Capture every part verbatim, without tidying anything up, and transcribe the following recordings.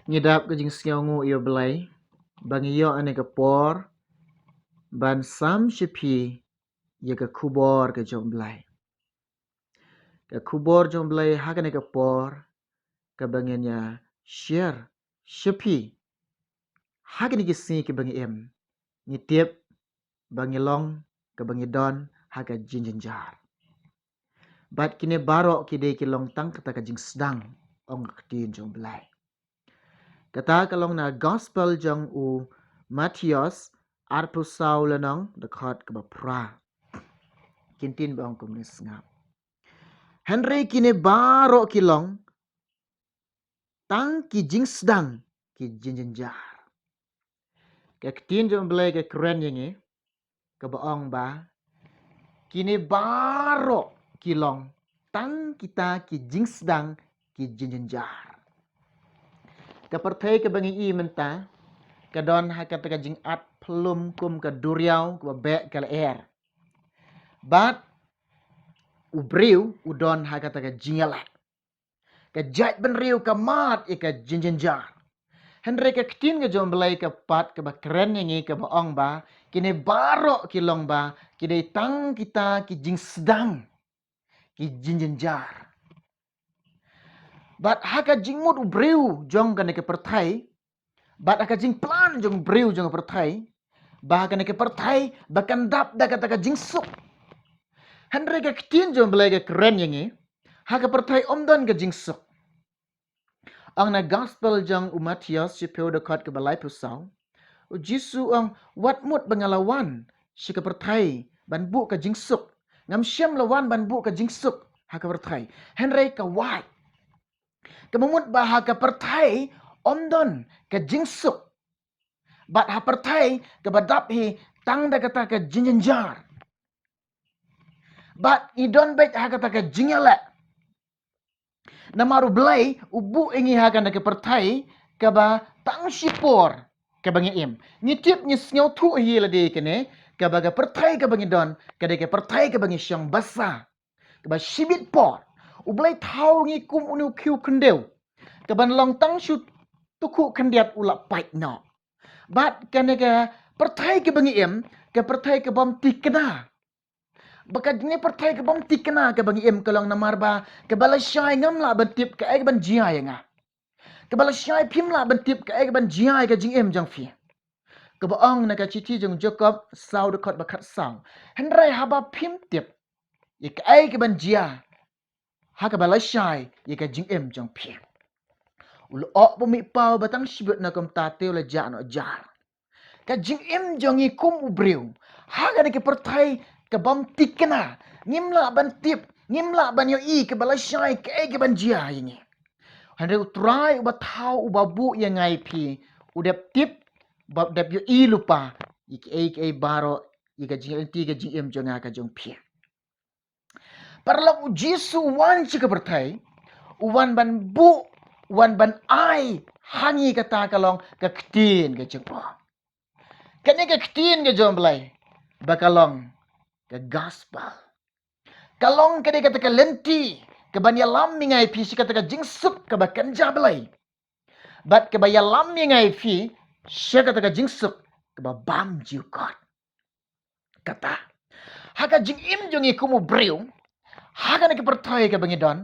Ngi dap ka jingsngewnguh ïa u Blei ba ngi ïoh ane ka por ban sam sha phi ïa ka khubor ka jong u Blei. Ka khubor jong u Blei ha kane ka por kaba ngin ïa share sha phi ha kine ki sngi kiba ngi im. Ngi tip ba ngi long kaba ngi don ha ka jingjynjar. Bad kine baroh ki dei ki long tang kata ka jingsdang, ong ka ktien jong u Blei. Kata ka long na gospel jong u Mathaios arphew saw lynnong dkhot kaba phra. Ki ktien ba ong kumne, sngap. Hynrei kine baroh ki long tang ki jingsdang ki jingjynjar. Ka ktien jong u Blei ka kren ïa ngi kaba ong ba kine baroh ki long tang kita ki jingsdang ki jingjynjar. Ka pyrthei kaba ngi i mynta ka don ha kata ka jingat phyllum kum ka duriaw kaba beh ka lyer. Bad u briew u don ha kata ka jingïaleh. Ka jaitbynriew ka mad ïa ka jingjynjar. Hynrei ka ktien ka jong u Blei ka pat kaba kren ïa ngi kaba ong ba kine baroh ki long ba ki dei tang kita ki jingsdang ki jingjynjar. Bad ha ka jingmut u briew jong kane ka pyrthei, bad ha ka jingplan jong u briew jong ka pyrthei, ba ha kane ka pyrthei ba kan dap da kata ka jingsuk. Hynrei ka ktien jong u Blei ka kren ïa ngi, ha ka pyrthei ym don ka jingsuk. Ong na gospel jong u Mathaios shiphew dkhot kaba laiphew saw, u Jisu ong, wat mut ba nga la wan sha ka pyrthei ban buh ka jingsuk. Ngam shym la wan ban buh ka jingsuk ha ka pyrthei, hynrei ka wait. Kaba mut ba ha ka pyrthei ym don ka jingsuk. Bad ha pyrthei kaba dap hi tang da kata ka jingjynjar. Bad ngi don beit ha kata ka jingïaleh. Namar u Blei u buh ïa ngi ha kane ka pyrthei kaba tang shipor kaba ngi im. Ngi tip, ngi sngewthuh hi lade kane, kaba ka pyrthei kaba ngi don ka dei ka pyrthei kaba ngi shong basa. Kaba shibit por u Blei thaw ngi kum une u khiew khyndew kaban long tang shu tukhuh khyndiat u la pait noh. Bad kane ka pyrthei kaba ngi im ka pyrthei ka bym thikna. Ba kane ka pyrthei ka bym thikna kaba ngi im ka long namar ba kaba lashai ngam lah ban tip kaei kaban jia ïa nga. Kaba lashai phim lah ban tip kaei kaban jia ïa ka jingim jong phi. Kaba ong na ka shithi jong u Jakob saw dkhot ba khatsaw, hynrei haba phim tip ïa kaei kaban jia ha kaba lashai ïa ka jingim jong phi, u lyoh ba mih paw ba tang shibit na kumta te u la jah noh jar. Ka jingim jong ngi kum u briew ha kane ka pyrthei ka bym thikna, ngim lah ban tip, ngim lah ban ïohi kaba lashai kaei kaban jia ïa ngi. Hynrei u Trai uba thaw, uba buh ïa nga ïa phi, u dep tip bad u dep ïohi lypa ïa kiei kiei baroh ïa ka jingïaid lynti ka jingim jong nga ka jong phi. Paralok, u Jisu u wan sha ka pyrthei, u wan ban buh, u wan ban ai ha ngi kata ka long ka ktien ka jong u. Kane ka ktien ka jong u Blei ba ka long ka gospel. Ka long ka dei kata ka lynti kaban ïalam ïa nga ïa phi sha kata ka jingsuk kaba kynja Blei. Bad kaba ïalam ïa nga ïa phi sha kata ka jingsuk kaba bym jukut. Kata, ha ka jingim jong ngi kum u briew ha kane ka pyrthei kaba ngi don,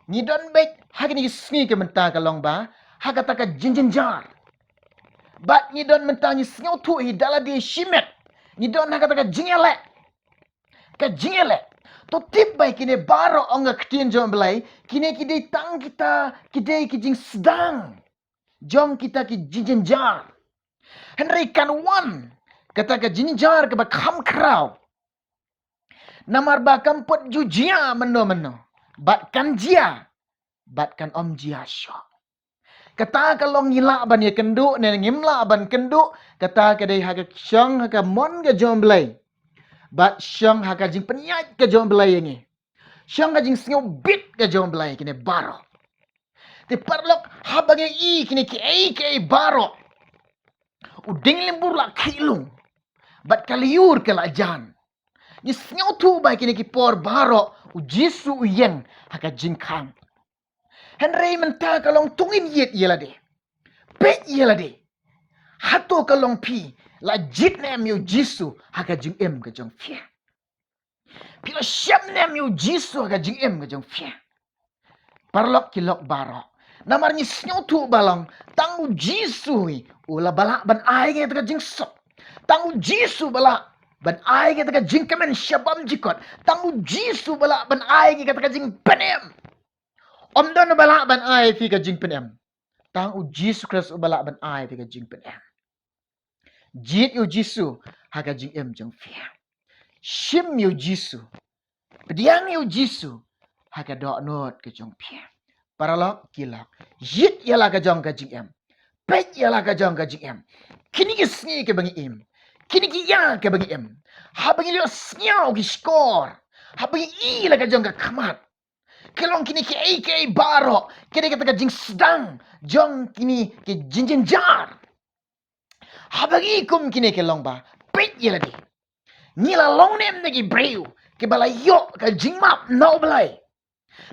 ngi don beit ha kine ki sngi ki mynta ka long ba ha kata ka jingjynjar. Bad ngi don mynta, ngi sngewthuh hi da lade shimet, ngi don ha kata ka jingïaleh. Ka jingïaleh. To tip ba ïa kine baroh, ong ka ktien jong u Blei, kine ki dei tang kita ki dei ki jingsdang jong kita ki jingjynjar. Hynrei kan wan kata ka jingjynjar kaba kham khraw. Namar ba kam pat ju jia mynno mynno, bad kan jia, bad kan ym jia shuh. Kata ka long ngi lah ban ïakynduh ne ngim lah ban kynduh, kata ka dei ha ka shong ha ka mon ka jong u Blei. Bad shong ha ka jingpynïaid ka jong u Blei ïa ngi. Shong ha ka jingsngewbit ka jong u Blei kine baroh. Te paralok, haba ngi i kine kiei kiei baroh, u dieng limbur la khih lung bad ka lyiur ka la jan. Ngi sngewthuh ba kine ki por baroh u Jisu u ïeng ha ka jingkhang. Hynrei mynta ka long to ngin ïit ïa lade. peit ïa lade. Hato ka long phi la jied ne em ïa u Jisu ha ka jingim ka jong phi? Phi la shem ne em ïa u Jisu ha ka jingim ka jong phi? Paralok ki lok baroh, namar ngi sngewthuh ba long tang u Jisu hi u la ba lah ban ai ïa kata ka jingsuk. Tang u Jisu ba lah ban ai ïa kata ka jingkmen sha bymjukut. Tang u Jisu ba lah ban ai ïa kata ka jingpynim. Ym don ba lah ban ai ïa phi ka jingpynim. Tang u Jisu Khrist u ba lah ban ai ïa phi ka jingpynim. Jied ïa u Jisu ha ka jingim jong phi. Shim ïa u Jisu. Pdiang ïa u Jisu ha ka dohnud ka jong phi. Paralok ki lok, jied ïa la ka jong ka jingim. Peit ïa la ka jong ka jingim. Kine ki sngi kiba ngi im, kine ki ïa kiba ngi im, haba ngi leh sngew ki shkor, haba ngi i la ka jong ka khmat, ki long kine kiei kiei baroh ki dei kata ka jingsdang jong kine ki jingjynjar. Haba ngi kum kine ki long ba, peit ïa lade. Ngi la long ne em na ki briew kiba la ïoh ka jingmap na U Blei?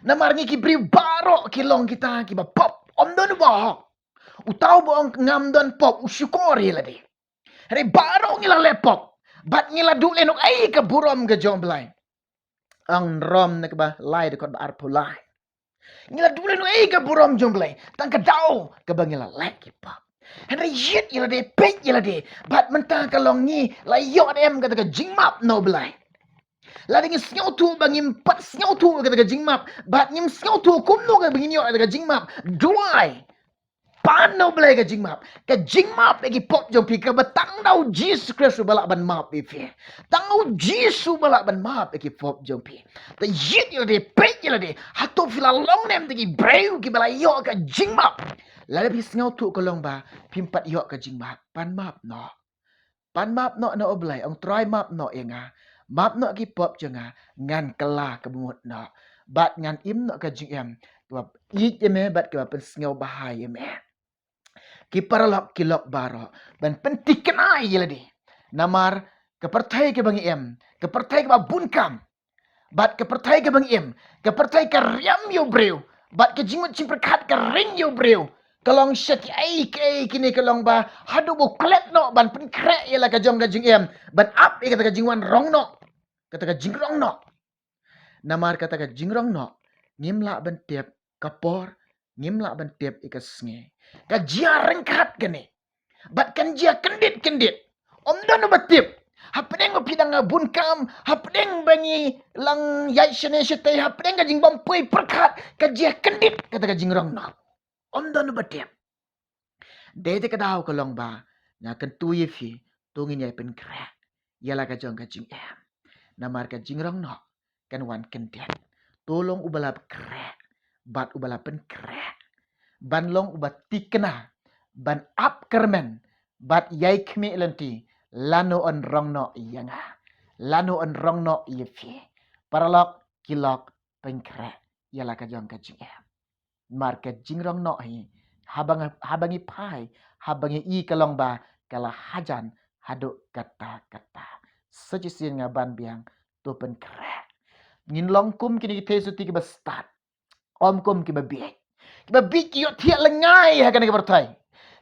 Namar ngi ki briew baroh ki long kita kiba pop. Ym don uba hok. Uta uba ong ngam don pop u shukor ïa lade. Hynrei baroh ngi la leh pop bad ngi la duh lehnoh ei ka burom ka jong U Blei. Ong Rom na kaba lai dkhot ba arphew lai. Ngi la duh lehnoh ei ka burom jong U Blei tang ka daw kaba ngi la leh ki pop. Hynrei jied ïa lade, peit ïa lade. Bad mynta ka long ngi la ïoh ne em kata ka jingmap na U Blei? Lada ngi sngewthuh ba ngim pat sngewthuh kata ka jingmap bad ngim sngewthuh kumno kaba ngin ïoh kata ka jingmap, duwai, pan na U Blei ka jingmap. Ka jingmap ïa ki pop jong phi kaba tang da u Jisu Khrist uba lah ban map ïa phi. Tang u Jisu uba lah ban map ïa ki pop jong phi. Te jied ïa lade, peit ïa lade. Hato phi la long ne em na ki briew kiba la ïoh ka jingmap? Lada phi sngewthuh ka long ba phim pat ïoh ka jingmap, pan map noh. Pan map noh na U Blei, ong Trai map noh ïa nga. Map noh ki pop jong nga, ngan kylla kaba mut noh. Bad ngan im noh ka jingim kaba ïeit ïa me bad kaba pynsngewbha ïa me. Ki paralok ki lok baroh, ban pynthikna ïa lade. Namar ka pyrthei kaba ngi im, ka pyrthei kaba bun kam, bad ka pyrthei kaba ngi im, ka pyrthei ka riam ïa u briew, bad ka jingmut jingpyrkhat ka ring ïa u briew. Ka long sha kiei kiei kine ka long ba haduh ba u klet noh ban pynkhreh ïa la ka jong ka jingim, ban ap ïa kata ka jingwan rong noh, kata ka jingrong noh. Namar kata ka jingrong noh ngim lah ban tip ka por, ngim lah ban tip ïa ka sngi. Ka jia ryngkat kane bad kan jia kyndit kyndit. Ym don uba tip. Hapdeng ba phi dang bun kam, hapdeng ba ngi la ïaid shane shatei, hapdeng ka jingbym poi pyrkhat, ka jia kyndit kata ka jingrong noh. Ym don uba tip. Dei te ka daw ka long ba nga kyntu ïa phi, to ngin ïai pynkhreh ïa la ka jong ka jingim. Namar ka jingrong noh kan wan kyndit. To long uba la khreh bad uba la pynkhreh, ban long uba thikna, ban ap kyrmen bad ïai khmih lynti, lano yn rong noh ïa nga, lano yn rong noh ïa phi. Paralok ki lok, pynkhreh ïa la ka jong ka jingim. Namar ka jingrong noh hi, haba nga, haba ngi phai, haba ngi i ka long ba ka la hajan haduh katta katta. Sa shisien nga ban biang, to pynkhreh. Ngin long kum kine ki theisotti kiba stad, ym kum kiba bieit. Kiba bieit ki ïohthiah lyngngai ha kane ka pyrthei.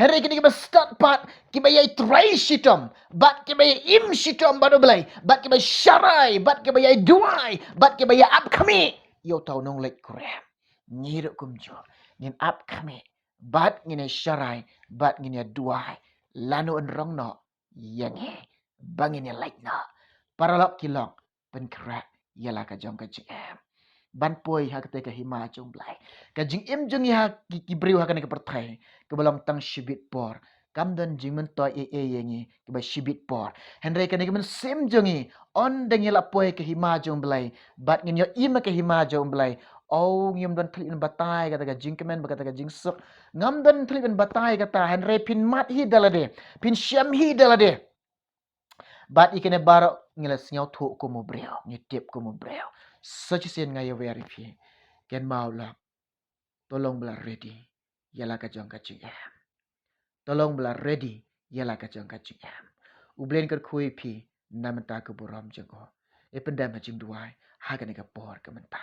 Hynrei kine kiba stad pat, kiba ïai trei shitom bad kiba ïai im shitom bad U Blei, bad kiba sharai, bad kiba ïai duwai, bad kiba ïai ap khmih ïa uta u nongleit kurim. Ngi ruh kumjuh, ngin ap khmih bad ngin ïai sharai bad ngin ïai duwai, lano yn rong noh ïa ngi ba ngin ïaleit noh. Paralok ki lok, pynkhreh ïa la ka jong ka jingim. Ban poi ha kata ka hima jong U Blei. Ka jingim jong ngi ha ki, ki briew ha kane ka pyrthei kaba long tang shibit por, kam don jingmyntoi ei ei ïa ngi kaba shibit por. Hynrei kane ka mynsiem jong ngi, ynda ngi la poi ka hima jong U Blei bad ngin ïoh im ha ka hima jong U Blei, o, ngim don thylliej ban batai kata ka jingkmen bad kata ka jingsuk. Ngam don thylliej ban batai kata, hynrei phin mad hi da lade, phin shem hi da lade. Bad ïa kine baroh ngi la sngewthuh kum u briew, ngi tip kum u briew. Sa shisien nga ïawer ïa phi, kynmaw lok, to long ba la ready ïa la ka jong ka jingim. To long ba la ready ïa la ka jong ka jingim. U Blei un kyrkhu ïa phi na mynta ka burom jong u. Ïa pyndem ha jingduwai ha kane ka por ka mynta.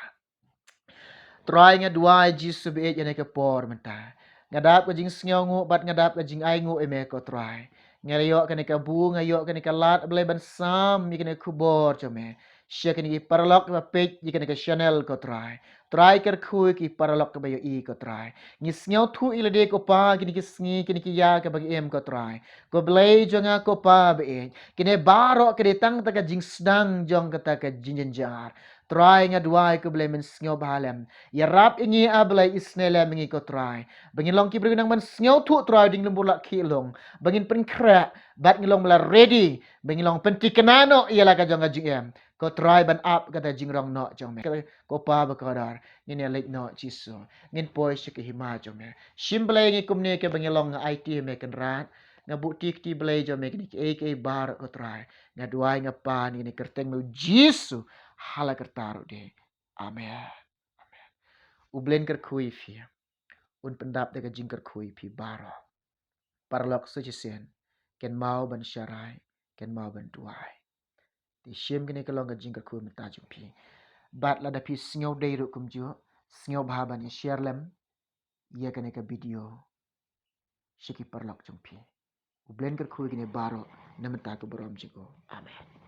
Trai, nga duwai Jisu ba ïeit ïa kane ka por mynta. Nga dap ka jingsngew nguh bad nga dap ka jingai nguh ïa me ko Trai. Nga ïoh kane ka bu, nga ïoh kane ka lad, Blei, ban sam ïa kane ka khubor jong me sha kine ki paralok kiba peit ïa kane ka channel ko Trai. Trai, kyrkhu ïa ki paralok kiba ïohi ko Trai. Ngi sngewthuh ïa lade ko Pa, kine ki sngi, kine ki ïa kiba ngi im ko Trai. Ko Blei jong nga ko Pa ba ïeit, kine baroh ka dei tang kata ka jingsdang jong kata ka jingjynjar. Trai, nga duwai ko Blei men sngewbha lem. Ïarap ïa ngi, A Blei, isynei lem ïa ngi ko Trai, ba ngin long ki briew nang ban sngewthuh Trai, ding lum bun la khih lung, ba ngin pynkhreh bad ngin long ba la ready, ba ngin long pynthikna noh ïa la ka jong ka jingim ko Trai, ban ap kata jingrong noh jong me. Ko Pa bakordor, ngin ïa leit noh Jisu, ngin poi sha ka hima jong me. Shim Blei ngi kumne, kiba ngi long nga aiti ïa me Kynrad. Nga buh kti kti Blei jong me kine kiei kiei baroh ko Trai. Nga duwai nga pan ïa kine ha ka kyrteng me u Jisu, ha la karta ruh de. Amen. Amen. U Blei un kyrkhu ïa phi. Un pyndap da ka jingkyrkhu ïa phi baroh. Paralok sa shisien, kynmaw ban sharai, kynmaw ban duwai. Te shim kane ka long ka jingkyrkhu mynta jong phi. Bad lada phi sngew dei ruh kumjuh, sngewbha ban ïa share lem ïa kane ka video sha ki paralok jong phi. U Blei un kyrkhu ïa kine baroh na ka bynta ka burom jong u. Amen.